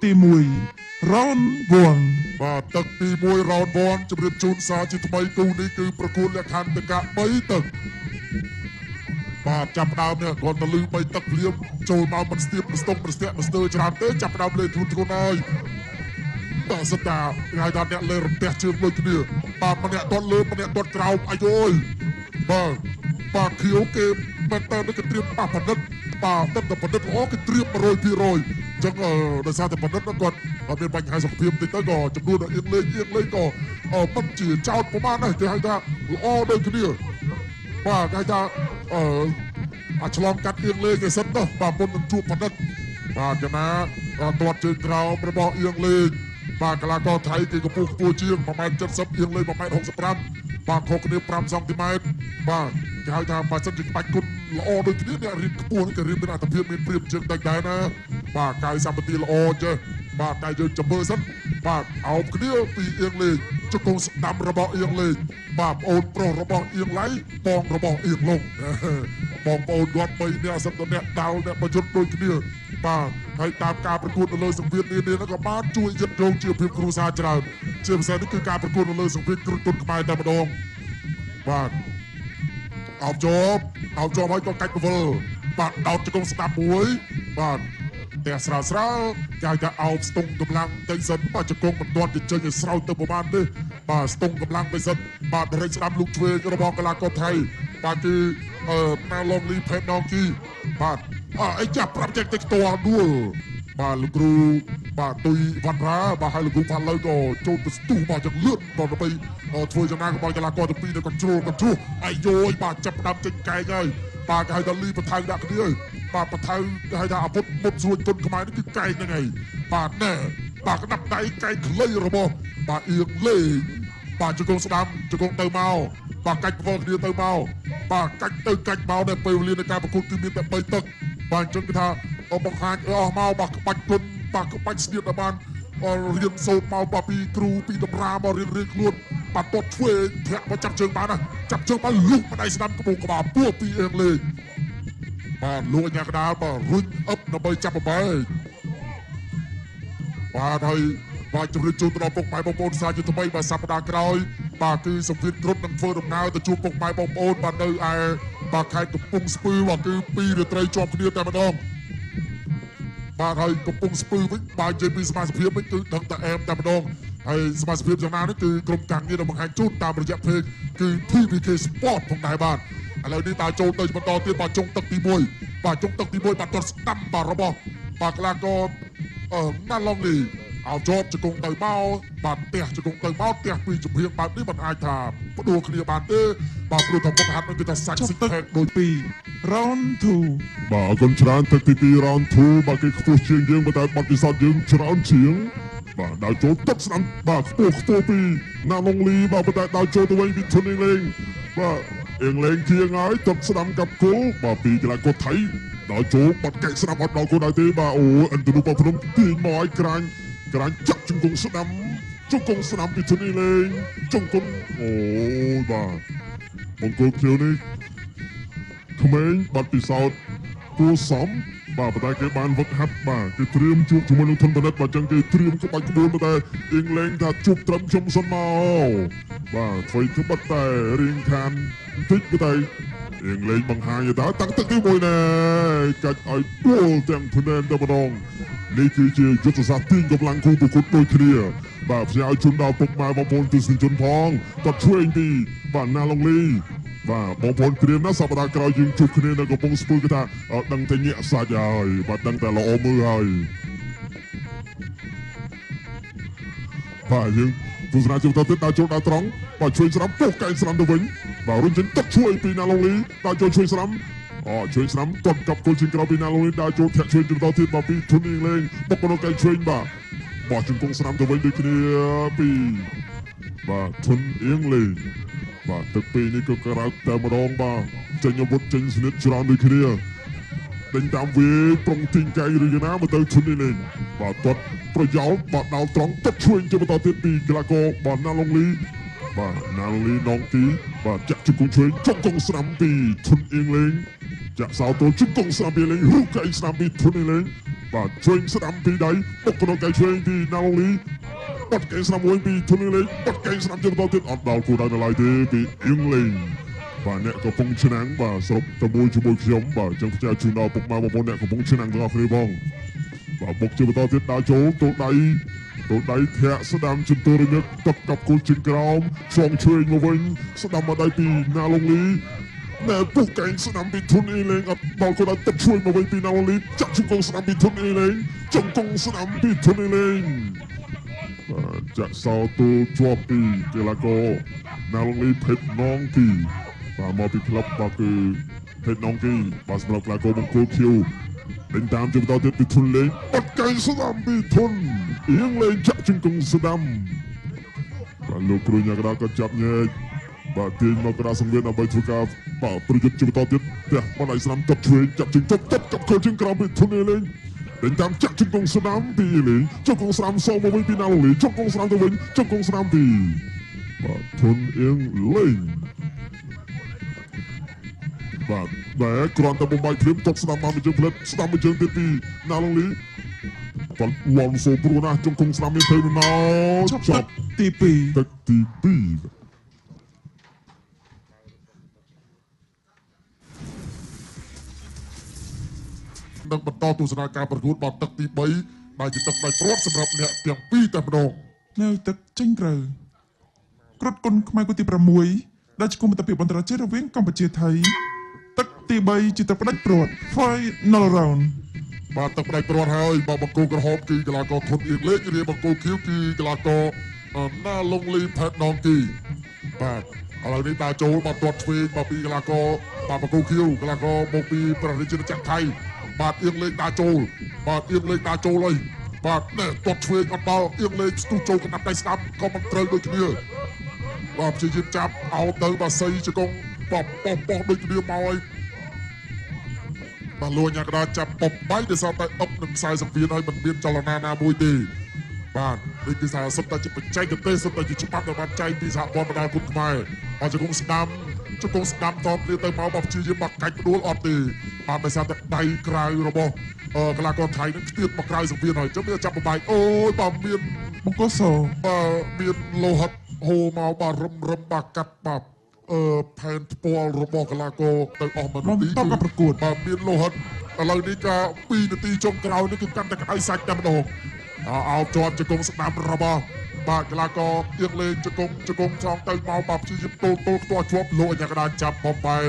ទី1 round 1 បាទទឹកទី1 round 1 ជម្រាបជូនសារជាថ្មីគូនេះគឺប្រកួតលក្ខខណ្ឌតកៈ3ទឹកបាទចាប់ដើមនេះគាត់ទៅលឺ3ទឹកភ្លាមចូលមកមិនស្ទាបមិនស្ទង់មិនស្ទាក់មិនស្ទើច្រើនទេចាប់ដើមលេងធ្ងន់ធ្ងរហើយបាទសតាគេហៅថាអ្នកលេងរន្ទះជើងដូចគ្នាបាទម្នាក់ទាត់លើម្នាក់ទាត់ក្រោមអាយយបាទបាទខៀវគេមែនតើនេះគេត្រៀមប៉ះផលិតបាទទឹកតែផលិតល្អគេត្រៀម100%ចឹងដោយសារតែផលិតគាត់គាត់មានបញ្ហាសុខភាពតិចទៅក៏ចំនួនអៀងលេងអៀងលេងក៏មិនជាចោតប្រហែលដែរគេហៅថាល្អដូចគ្នាបាទគេហៅថាអាឆ្លងកាត់អៀងលេងឯសិនទៅបាទមុននឹងជួបផលិតបាទចំណាទាត់ជើងក្រោមរបស់អៀងលេងបាទកីឡាករថៃគេកម្ពស់ខ្ពស់ជាង1.70ម៉ែត្រអៀងលេង1.65ម៉ែត្របាទខុសគ្នា5សង់ទីម៉ែត្របាទគេហៅថាបើសិនជាក្បាច់គុណល្អដូចគ្នាអ្នករៀនខ្ពស់គេរៀនមានអត្ថភាពមានព្រៀបជាងតិចដែរណាបាទកាយសម្បទាល្អចេះបាទតែយើងចាំមើលសិនបាទអោបគ្នាពីអៀងលេងជង្គង់ស្ដាំរបស់អៀងលេងបាទប្អូនប្រុសរបស់អៀងឡៃបងរបស់អៀងឡុងបងប្អូនគាត់3នាក់សិតតែអ្នកដាល់អ្នកប្រយុទ្ធដូចគ្នាបាទហើយតាមការប្រកួតនៅលើសង្វៀននានាក៏បានជួយយឹតយងជាភាពគ្រួសារច្រើនជាពិសេសនេះគឺការប្រកួតនៅលើសង្វៀនគ្រុឌទុនខ្មែរតែម្ដងបាទអោបជាប់អោបជាប់ហើយក៏កាច់ពវល់បាទដោតជង្គង់ស្ដាំមួយបាទតែស្រាលស្រាលគេហៅថាអោបស្ទង់កម្លាំងតិចសិនបាទជង្គង់មិនទាន់จะចេញឲ្យស្រោចទៅប្រហែលទេបាទស្ទង់កម្លាំងតិចសិនបាទរិចស្ដាំលោកឆ្វេងរបស់កីឡាករថៃបាទគឺណាឡុងលីផេតណងគីបាទអីចាប់ប្រាប់ចេញតិចផ្ទាល់ដួលបាទលោកគ្រូបាទទុយវណ្ណរាបាទហើយលោកគ្រូផាន់លើក៏ចូលទៅស្ទុះបាទយ៉ាងលឿនបាទដើម្បីធ្វើយ៉ាងណាកុំឲ្យកីឡាករទាំងពីរនៅកញ្ជ្រោលកញ្ជ្រោះអាយយបាទចាប់ផ្ដើមចេញកែងហើយបាទគេហៅថាលីបថៅដាក់គ្នាហើយបាទបថៅគេហៅថាអាពុតមុតស្រួចទុនខ្មែរនេះគឺកែងហ្នឹងហើយបាទណែបាទក្តាប់ដៃកែងខ្លីរបស់បាទអៀងលេងបាទជង្គង់ស្ដាំជង្គង់ទៅមកបាទកាច់ពវល់គ្នាទៅមកបាទកាច់ទៅកាច់មកនៅពេលវេលានៃការប្រកួតគឺមានតែ3ទឹកបាទអញ្ចឹងគឺថាបង្ហាញអស់មកបាទក្បាច់គុណបាទក្បាច់ស្នៀតឲ្យបានរៀនសូត្រមកបាទពីគ្រូពីតម្រាមករៀនរៀនខ្លួនបាទទាត់ឆ្វេងធាក់មកចាប់ជើងបានណាចាប់ជើងបានលុះម្ដាយស្ដាំក្បូរក្បាលពោះពីអៀងលេងបាទលោកអញ្ញាកដាលបាទរុញអឹបដើម្បីចាប់បបែកបាទហើយបាទជម្រាបជូនទៅដល់ពុកម៉ែបងប្អូនសាជាថ្មីបាទសប្តាហ៍ក្រោយបាទគឺសង្វៀនគ្រប់នឹងធ្វើដំណើរទៅជួបពុកម៉ែបងប្អូនបាទនៅឯបាទខេត្តកំពង់ស្ពឺបាទគឺ2រាត្រីជាប់គ្នាតែម្ដងបាទហើយកំពង់ស្ពឺវិញបាទនិយាយពីសមាជិកភាពវិញគឺដឹងតែអែមតែម្ដងហើយសមាជិកភាពយ៉ាងណានេះគឺក្រុមការងារដែលបង្ហាញជូនតាមរយៈเพจគឺ PVK Sport ផងដែរបាទឥឡូវនេះតើចូលទៅបន្តទៀតបាទចុងទឹកទី1បាទចុងទឹកទី1បាទទាត់ស្ដាំបាទរបស់បាទកីឡាករណាឡុងលីអោជាប់ជង្គង់ទៅមកបាទផ្ទះជង្គង់ទៅមកផ្ទះពីចំហៀងបែបនេះមិនអាចថាផ្ដួលគ្នាបានទេបាទព្រោះថាមុខហាត់នឹងគឺថាសាច់ស៊ីផេកដូច2 round 2បាទអរគុណច្រើនទឹកទី2 round 2បាទគេខ្ពស់ជាងយើងប៉ុន្តែបទពិសោធន៍យើងច្រើនជាងបាទដល់ចូលទឹកស្ដាំបាទខ្ពស់ខ្ពស់ពីណាឡុងលីបាទប៉ុន្តែដល់ចូលទៅវិញពីធុនអៀងលេងបាទអៀងលេងជាងហើយទឹកស្ដាំកាប់គោបាទពីកីឡាករថៃដល់ចូលបាត់កែកស្ដាំអត់ដល់គោដែរទេបាទអូអិនទនុបភ្នំទាញមកឲ្យក្រាញ់ក្រាញ់ចាក់ជង្គង់ស្ដាំជង្គង់ស្ដាំពីធុនអៀងលេងជង្គង់អូយបាទបង្គោលខៀវនេះក្មេងបាត់ពិសោធន៍គួសមបាទប៉ុន្តែគេបានវឹកហាត់បាទគេត្រៀមជួបជាមួយនឹងធនផលិតបាទចឹងគេត្រៀមក្បាច់ក្បួនប៉ុន្តែអៀងលេងថាជួបត្រឹមខ្ញុំសិនមកបាទធ្វើត្បិតតែរៀងខានបន្តិចប៉ុន្តែអៀងលេងបង្ហាញតើតាំងទឹកទី1ណែកាច់ឲ្យដួលទាំងភ្នែនតែម្ដងនេះគឺជាយុទ្ធសាស្ត្រទាញកម្លាំងគូប្រកួតដូចគ្នាបាទផ្ញើជូនដល់ពុកម៉ែបងប្អូនទស្សនិកជនផងតឆ្វេងពីបាទណាឡុងលីបាទបងប្អូនត្រៀមណាសប្តាហ៍ក្រោយយើងជួបគ្នានៅកំពង់ស្ពឺគឺថាដឹងតែញាក់សាច់ហើយបាទដឹងតែល្អមើលហើយបាទយើងទស្សនាជុំទៅទៀតដល់ចូលដល់ត្រង់បាទជួយស្រាំពុះកែងស្រាំទៅវិញបាទរុញចេញទឹកជួយពីណាឡុងលីដល់ចូលជួយស្រាំអូជួយស្រាំទាត់កាប់គល់ជាងក្រៅពីណាឡុងលីដល់ចូលធាក់ជួយទៅទៀតបាទពីធុនអៀងលេងបុកកកែងឆ្វេងបាទបោះជង្គង់ស្រាំទៅវិញដូចគ្នាពីបាទធុនអៀងលេងបាទទឹកពេលនេះក៏ក្រៅតែម្ដងបាទចេញអាវុធចេញស្និតច្រើនដូចគ្នាដេញតាមវាប្រុងទាញកែងឬយ៉ាងណាមកទៅធុននេះលេងបាទទាត់ប្រយោលបាទដល់ត្រង់ទឹកឆ្វេងជាបន្តទៀតពីកីឡាករបាទណាឡុងលីបាទណាឡុងលីនងទីបាទចាក់ជង្គង់ឆ្វេងជង្គង់ស្ដាំពីធុនអៀងលេងចាក់សោទល់ជង្គង់ស្ដាំពីលេងរូបកែងស្ដាំពីធុនអៀងលេង បាទឆ្វេងស្ដាំពីដៃបុកក្នុងកែឆ្វេងពីណាឡុងលីបាត់កែស្ដាំមួយពីធុនលេងបាត់កែស្ដាំជាបន្តទៀតអត់ដល់គោលដៅនៅឡើយទេពីអៀងលេងបាទអ្នកកំពុងឆ្នាំងបាទសរុបតែមួយជាមួយខ្ញុំបាទចឹងផ្ញើជូនដល់ពុកម៉ែបងប្អូនអ្នកកំពុងឆ្នាំងទាំងអស់គ្នាផងបាទបុកជាបន្តទៀតដើរចូលទល់ដៃទល់ដៃធាក់ស្ដាំជំទួរញឹកតបកប់គូជើងក្រោមឆ្លងឆ្វេងមកវិញស្ដាំមកដៃពីណាឡុងលីណែពុះកែងស្ដាំពីធុនអ៊ីលេងអត់ដល់គាត់ដល់ទឹកជួយមកវិញពីណាឡុងលីចាក់ជង្គង់ស្ដាំពីធុនអ៊ីលេងជង្គង់ស្ដាំពីធុនអ៊ីលេងបាទចាក់សោទូជាប់ពីកីឡាករណាឡុងលីភេទនងគីបាទមកពីក្លឹបបាទគឺភេទនងគីបាទសម្រាប់កីឡាករបង្គោលខៀវដេញតាមជាបន្តទៀតពីធុនលេងបាត់កែងស្ដាំពីធុនអៀងលេងចាក់ជង្គង់ស្ដាំបាទលោកគ្រូញ៉ាកដាក៏ចាប់ញែកបាទទាញមកក្តារសង្វៀនដើម្បីធ្វើការបាទប្រយុទ្ធជាបន្តទៀតផ្ទះបណ្ដៃស្ដាំទឹកឆ្វេងចាប់ជើងចាប់ចាប់ចាប់ខលជើងក្រោមពីធុនលេងដេញតាមចាក់ជង្គង់ស្ដាំពីលេងជង្គង់ស្ដាំសងមកវិញពីណាឡូលីជង្គង់ស្ដាំទៅវិញជង្គង់ស្ដាំពីបាទធុនអៀងលេងបាទតែគ្រាន់តែបំបាយភ្លាមຕົកស្ដាំមកមួយជើងផ្លិតស្ដាំមួយជើងទៀតពីណាឡុងលីបាទលំសូព្រោះណាជង្គង់ស្ដាំមានទៅមកចប់ទី2ទឹកទី2នឹងបន្តទស្សនាការប្រកួតបទឹកទី3ដែលជាទឹកផ្ដាច់ព្រាត់សម្រាប់អ្នកទាំងពីរតែម្ដងនៅទឹកចេញក្រៅគ្រុតគុណខ្មែរគូទី6ដែលជាគុំមិត្តភាពអន្តរជាតិរវាងកម្ពុជាថៃទឹកទី3ជាទឹកផ្ដាច់ព្រាត់ Final Round បាទទឹកផ្ដាច់ព្រាត់ហើយបាទបង្គោលក្រហមគឺកីឡាករធុនអៀងលេងរាបង្គោលខៀវគឺកីឡាករណាឡុងលីផេតនងគីបាទឥឡូវនេះដើរចូលបាទទាត់ឆ្វេងបាទពីកីឡាករបាទបង្គោលខៀវកីឡាករមកពីព្រះរាជាណាចក្រថៃបាទអៀងលេងដើរចូលបាទអៀងលេងដើរចូលហើយបាទនេះទាត់ឆ្វេងអត់ដល់អៀងលេងស្ទុះចូលកណ្ដាប់ដៃស្ដាំក៏មិនត្រូវដូចគ្នាបាទព្យាយាមចាប់អោបទៅបាទសីជង្គង់បាទប៉ោះប៉ោះដូចគ្នាមកហើយបាទលួចញ៉ាកដាចាប់ប៉ុបបាយដោយសារតែអុកនឹងខ្សែសង្វៀនហើយមិនមានចលនាណាមួយទេបាទនេះគឺសារសុទ្ធតែជាបច្ចេកទេសសុទ្ធតែជាច្បាប់ដែលបានចែងពីសហព័ន្ធបណ្ដាគុណខ្មែរបាទជង្គង់ស្ដាំជង្គង់ស្ដាំតគ្នាទៅមកបាទព្យាយាមបាក់កាច់ផ្ដួលអត់ទេបាទដោយសារតែដៃក្រៅរបស់កីឡាករថៃនឹងខ្ទាតមកក្រៅសង្វៀនហើយចឹងវាចាប់បាយអូយបាទមានបង្គោលសបាទមានលោហិតហូរមកបាទរឹមរឹមបាទកាត់បាទផែនថ្ពាល់របស់កីឡាករទៅអស់មួយនាទីតបប្រកួតបាទមានលោហិតឥឡូវនេះក៏2នាទីចុងក្រោយនេះគឺកាន់តែក្តៅសាច់តែម្ដងអោបជាប់ជង្គង់ស្ដាំរបស់បាទកីឡាករអៀងលេងជង្គង់ជង្គង់ចងទៅមកបាទព្យាយាមទល់ទល់ខ្ទាស់ជាប់លោកអញ្ញាកដាចាប់បំបែ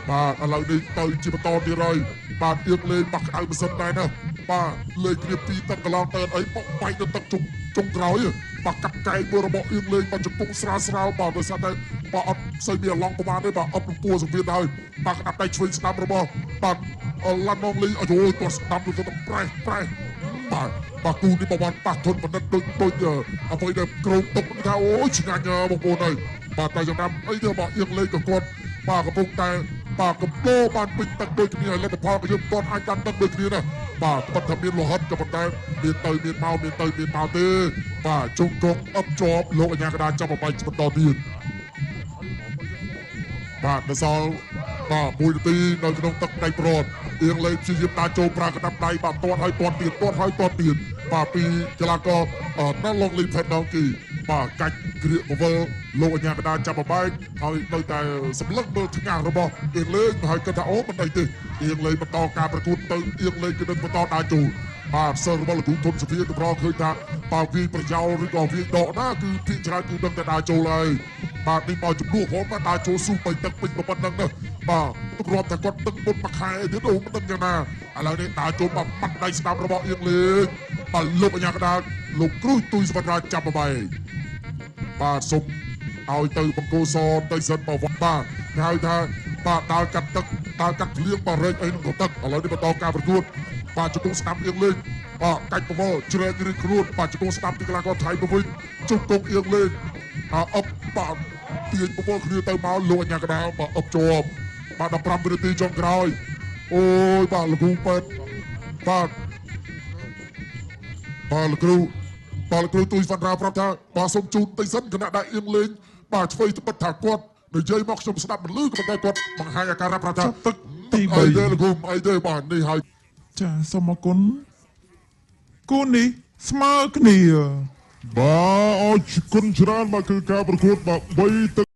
បាទឥឡូវនេះទៅជាបន្តទៀតហើយបាទអៀងលេងបាក់ក្តៅម៉ាស៊ីនដែរណាបាទលេងគ្នាពីទឹកកន្លងទៅអីបុកបែកទៅទឹកចុងក្រោយបាទកាត់កែងមួយរបស់អៀងលេងបាទជង្គង់ស្រាលស្រាលបាទដោយសារតែបាទអត់សូវមានអាឡង់ប្រហែលទេបាទអត់ពួរសង្វៀនហើយបាទក្តាប់ដៃឆ្វេងស្ដាំរបស់បាទឡាន់នងលីអូយគាត់ស្ដាំទៅទៅប្រេះប្រេះបាទបាទគូនេះប្រហែលប៉ះធនបណ្ឌិតដូចដូចអ្វីដែលក្រោមទុកថាអូយឆ្ងាញ់បងប្អូនអើយបាទតែចំណាំអីទៅបាទអៀងលេងក៏គាត់បាទកំពុងតែបាទកំពោបានពេញទឹកដូចគ្នាហើយលទ្ធផលក៏យើងមិនទាន់អាចកាន់ទឹកដូចគ្នាណាបាទប៉ុន្តែមានលោហិតក៏ប៉ុន្តែមានទៅមានមកមានទៅមានមកទេបាទជង្គង់អឹបជាប់លោកអញ្ញាកដាចាប់បបាយបន្តទៀតបាទនៅសល់បាទ1នាទីនៅក្នុងទឹកផ្ដាច់ព្រាត់អៀងលេងព្យាយាមដើរចូលប្រើកណ្ដាប់ដៃបាទទាត់ហើយទាត់ទៀតទាត់ហើយទាត់ទៀតបាទពីកីឡាករណាឡុងលីផេតដងគីបាទកាច់គ្រាកពវល់លោកអញ្ញាកដាចាប់បបែកហើយនៅតែសម្លឹងមើលថ្ងាសរបស់អៀងលេងហើយគិតថាអូមិនអីទេអៀងលេងបន្តការប្រកួតទៅអៀងលេងគឺនឹងបន្តដើរចូលបាទសិស្សរបស់លោកគ្រូធុនសុភាកម្រឃើញថាបើវាយប្រយោលឬក៏វាយដកណាគឺភាគច្រើនគឺនឹងតែដើរចូលហើយបាទនេះមកចំនួនផងបាទដើរចូលស៊ូបីទឹកពេញប៉ុណ្្នឹងណាបាទទម្រាំតែគាត់ទឹកមុនមួយខែទៀតអូមិនដឹងយ៉ាងណាឥឡូវនេះដើរចូលមកបាត់ដៃស្ដាំរបស់អៀងលេងបាទលោកអញ្ញាកដាលោកគ្រូទុយសវណ្ណរាជចាប់បាយបាទសុំឲ្យទៅបង្គោលសទៅសិនមកបាទគេហៅថាបាទដើរកាត់ទឹកដើរកាត់ភ្លៀងបាទរែកអីនឹងក៏ទឹកឥឡូវនេះបន្តការប្រកួតបាទជង្គង់ស្ដាំអៀងលេងបាទកាច់ពវល់ជ្រែករីខ្លួនបាទជង្គង់ស្ដាំពីកីឡាករថៃមកវិញជង្គង់អៀងលេងអឹបបាទទាញពវល់គ្នាទៅមកលោកអញ្ញាកដាបាទអឹបជាប់បាទ15វិនាទីចុងក្រោយអូយបាទលោកគ្រូពេទ្យបាទបាទលោកគ្រូបាទលោកគ្រូទូយវណ្ណរាប្រាប់ថាបាទសូមជូនតិចសិនគណៈដែលអៀងលេងបាទឆ្វេងត្បិតថាគាត់និយាយមកខ្ញុំស្ដាប់មិនឮក៏ប៉ុន្តែគាត់បង្ហាញអាការៈប្រាប់ថាទឹកទី3 អីទេលោកគ្រូអីទេបាទនេះហើយ ចាសូមអរគុណ គូនេះស្មើគ្នា បាទអរគុណច្រើនបាទគឺការប្រកួតបាទ3ទឹក